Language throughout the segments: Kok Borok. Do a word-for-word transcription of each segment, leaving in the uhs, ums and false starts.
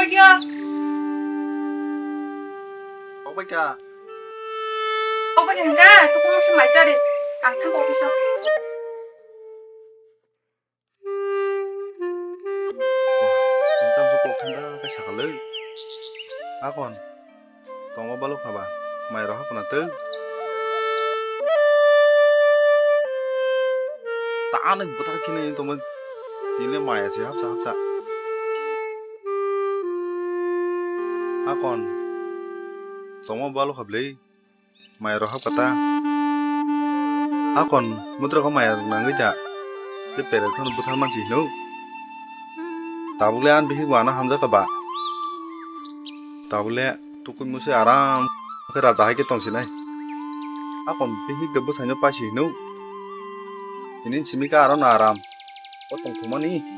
Kok bai kha. Kok bai kha, tukung se mai cha de. Ang thang kok bisa. Wah, tini tamsok kok thangda khe sakhalwi. Akon, tongma balok haba, mai rok hapna twi. Tani bwthar kini tongma, tini maya se hapsa hapsa. Akon, tongma balok hablwi. Maya rok hapkha ta. Akon mutrako maya rok nangwi da. Tei peret phano bwthar mansi hino. Tabukle ani bihik bo ano hamjakha ba. Tabukle tukui musi aram khe raja hai khe tongsinai. Akon bihik de bwsaino paisi hino. Tini simi khe aro no aram. O tongthokmani.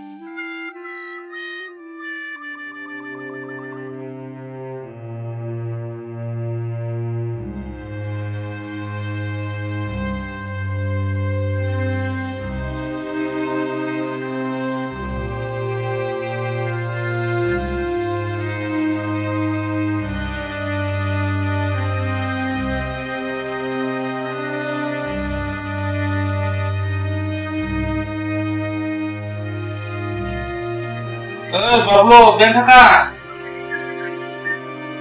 Oi, Bablu, bengthaka.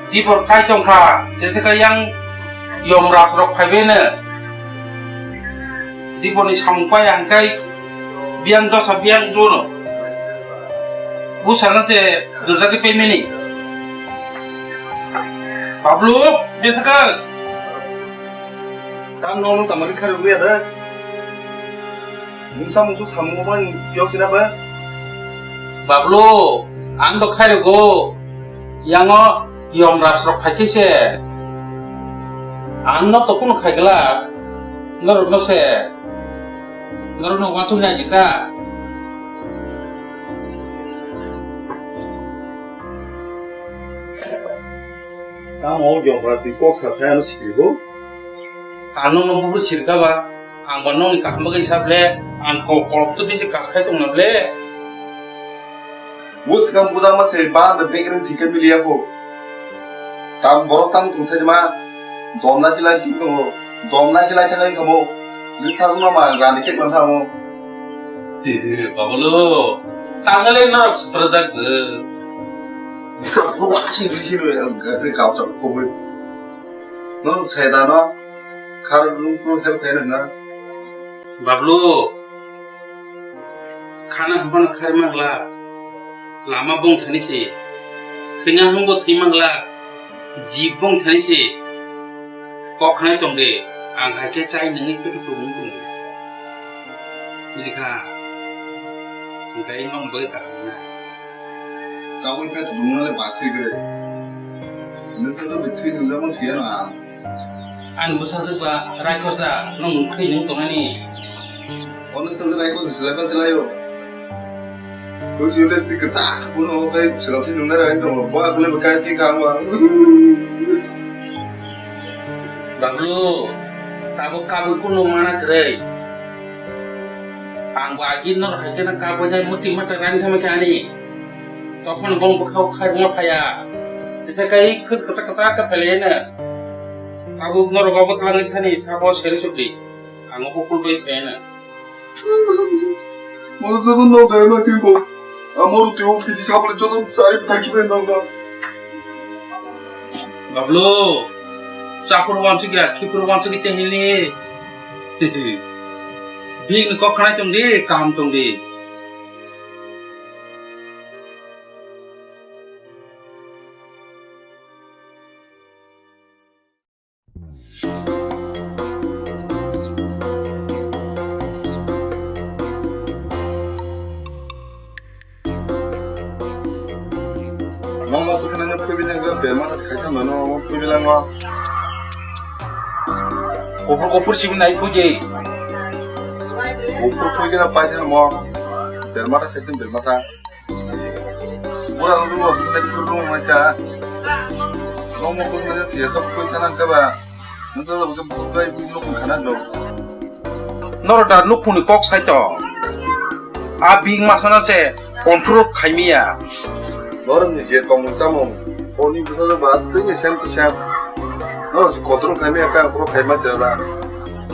Dipor kai tongkha, jese kai yang yom ras rok phaibai no. Dipor ni samung pai ang kai biang dosa biang jono. Busa no se rejak pai mini. Bablu, bengthaka. Tam no no samari khari uya da. Mungsa mungsu samung obo ni kiyok sina ba? Bablu, ang do khairogo, yango yom ras rok phaikhe se. Ang no to kunu khaigla, norok no se. Norok no wansuk nai jita. Tamo yom ras ni kok sa saya no sikribo. Ang no no bubru sirka ba. Ang bo nokni kaham bagwi sa ble, ang kok kolok chwtwi se kas khai tongna ble. Bo swkang bujak ma se ba da bekreng thika miliya ko. Tam borok tam tong sai ma. Dom na kilai kim tongo. Dom na kilai thang ai kamo. Ni sajma ma rani khe man thamo. Babalo, tangale norok sipra jak de. Bo kasi risi no ya gatre kau chak ko bo. Norok sai da no. Khar lung pro hel khai na. Bablu, khana haphano khari mangla, lama bong thani se, khwina hwnbo thwi mangla, jib bong thani se, kok khanai tong de, ang hai khe chai nungwi petu tubung tong de. Bwrikha, hwnkhe nong bagwi kaham wngna. Chaui petu tubung le baksri gre. Nisa no bithi nung jamo thiya na. Ani bwsajwk ba Raikhosa nwng thwi nwng tongani. Ono sajwk Raikhosa swlaiba swlaio. Twi chwle twi kwchak buno o kai swkang thwi nungnai rai tongo. Bo akwlai bo kai twi kha ba. Bablu, tabuk kabui kunu mana kwrwi. Ang bo agi norok hai kheno kabui nai muti mata rani thangma khe ani. Tokon bong bwkhao khairokma phaiya. Tesa kai khwk kwchak kwchak khe phailaiya na. Abo norok abo twlangwi thani thabo seri sukdi. Ang abo kulbai phaiya na. Mo joto no dai ma sing bo. Amor tio piti sabole joto chari thaki ben dong dong. Bablu, chapur wansuk ya, khipur wansuk ya tehili. Bini kok khanai tongdi, kaham tongdi. Mama, bukan hanya pergi bilang ke, bel mana sekarang mana, pergi bilang mah. Kopor kopor simi nai puje. Kopor puje na pai thang mo. Bel mana sekarang bel mana. Bura ulu ulu na kuru ma cha. Nomo ko na tiya sab ko chana ka ba. Nasa sab ka bukai bu no ko khana do. Noro da nukuni kok saito. A big masana che control khaimiya. Norokni je tongmung chamung, oni bwsajwk ba twini same to same. Norok se kotor khaimaya khe ang phuru khaima chwla.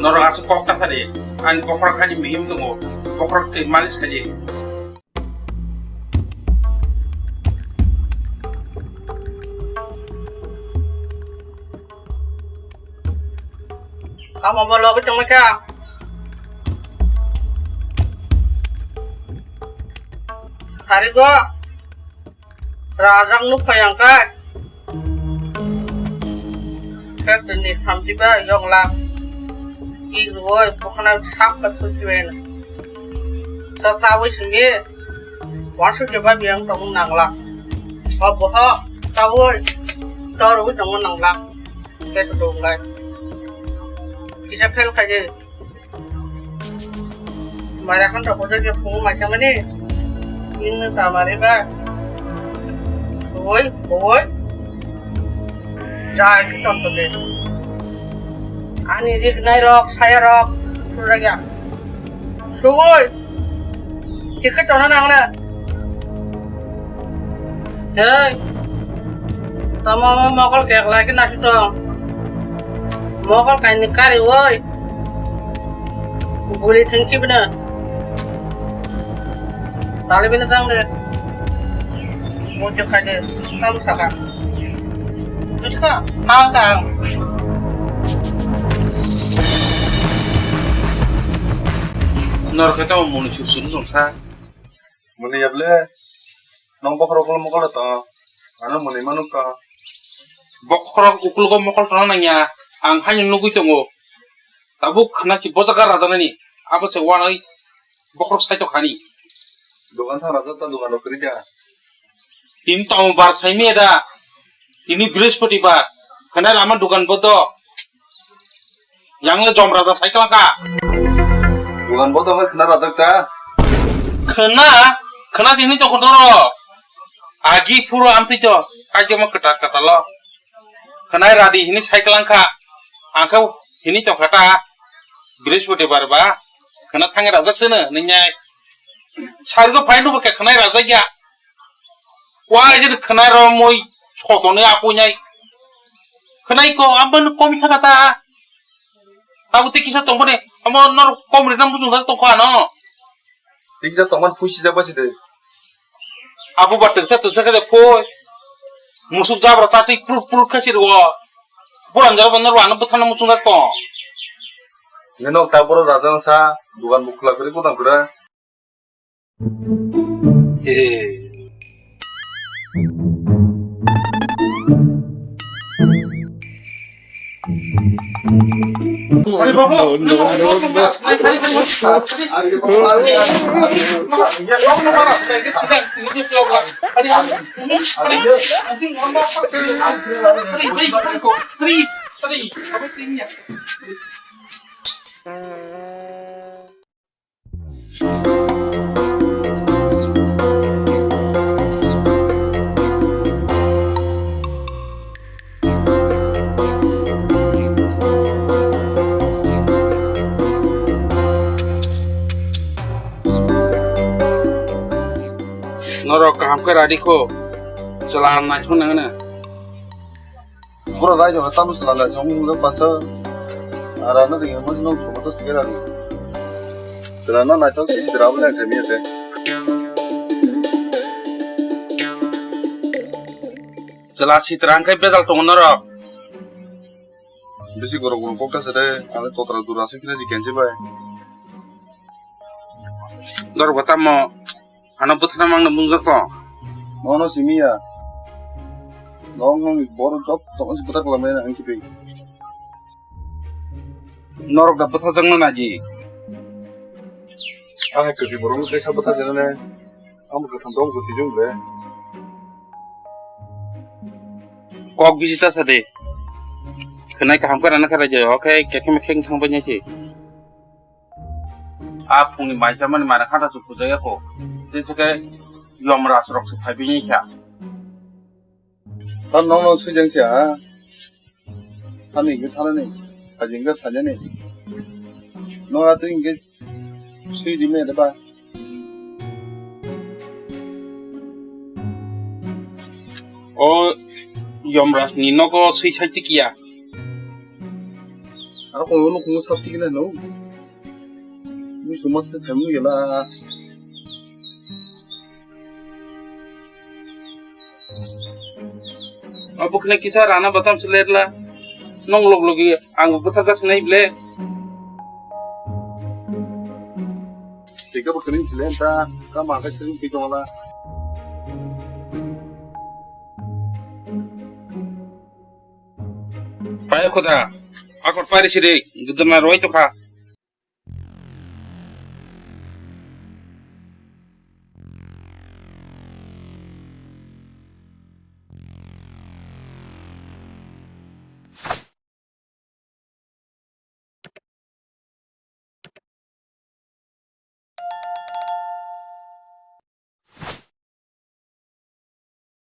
Norok aswk kok ta sadi, ani bokhorok khaini mihim tongo, bokhorok twi malis khaidi. Tamo bo logi tongma kha. Sari go. Rajak nuk phai ang kai. Khe tini samti ba yong la. Ki roi bokna sap ka tu ki ben. Sa sa wai simi. Wan su ke ba biang tong nang la. Ko bo ho. Sa wai. Tor wai tong nang la. Khe tu dong lai. Kisa khel kha je. Mara khan rok bujak ya phung maisa mani. Ini samari ba. Sugoi, sugoi. Jai ki ton sote. Ani rik nai rok, saya rok. Sujak ya. Sugoi. Kikhe tona nang na. Hey, tamo mo mokol kek lai ke nasi tong. Mokol kaini kari woi. Buli thengki bina. Tali bina tang de. Mojo khai de. Tam saka. Ika, hang kang. Norok khe tamo muni suk suk nung sa. Muni yable, nong bokhorok ulo mokol to, ano muni manuk to. Bokhorok ukulugo mokol tona nangya, ang haino nugui tongo. Tabuk khna si bojaga rajanani, abo se wanoi bokhorok saito khani. Dogan thang rajak ta dogan rok kwrwi da. Tini tamo bar saimi da. Tini Brihaspatibar. Khna lama dogan bodo. Yang le jom raja sai kala ka. Dogan bodo wngkha khna rajak ta. Khna, khna sini to kotoro. Agi puro amtwi to. Kaijama kata kata lo. Khna radi hini sai kala ka. Angkha hini to kata. Brihaspatibar ba. Khna thangi rajak sene ninyai. Sargo phai nubo ke khna rajak ya. Wai jeni khwnai ro mui sotoni apui nai. Khwnai ko amban komi thaka ta. Tabu te kisa tongbo ne. Amo nor kom rina muchung dak tongkha no. Tiksa tongman pui sijak basi de. Abu ba teksa teksa khe de phoi. Musuk jabra chatwi prut prut khe sirwo. Buran jaro bo nor ano bwthana muchung dak tong. Nino ta boro raja sa dugan bu khula kuri kudang kura. Norok kaham khe radi kho, chwla naithok nang nw. Bura raida khe tamo chwla naithok wngkha bwsa. Ara no ring mas no khoto sikera ni. Chwla na naithok si sira bole se mi te. Chwla sitra hwnkhe bejal tongo norok. Bisi gorok gorok kok ta sere, ani totra dura se kine ji kenji bai. Norok bo tamo ano bwthana mangna mung jak tong. Nono simi ya. Nong nong bor jok tong si bwthar klam ya ang kipi. Norok da bwthar jang na ji. Ang kipi borok ni kaisa bwthar jang na. Ang bwthar dong bwthar jung le. Kok bisi ta sade. Khnai kaham khe rana khe raijak, oke, kekhe mekhe wng thang bai nai se. A phungni mai chamani mara khata su khujak ya kho. Tei se khe yom ras rok se phai bini kha. Ta nong nong swijang se ha. Thani hingke thanani, haji hingke thanani. No ati hingke swi di me de ba. O Yomraj ni nogo swi sai tikiya. Ako no kumu sab tikina no. Musu mas se phamu yala. Abo khna kisa rana batam selerla. Nong log logi ang bwtha jak nai ble. Teka bo kini kile ta kama ka kini teka wala. Pai khoda, akor pari siri, gudana roi tokha.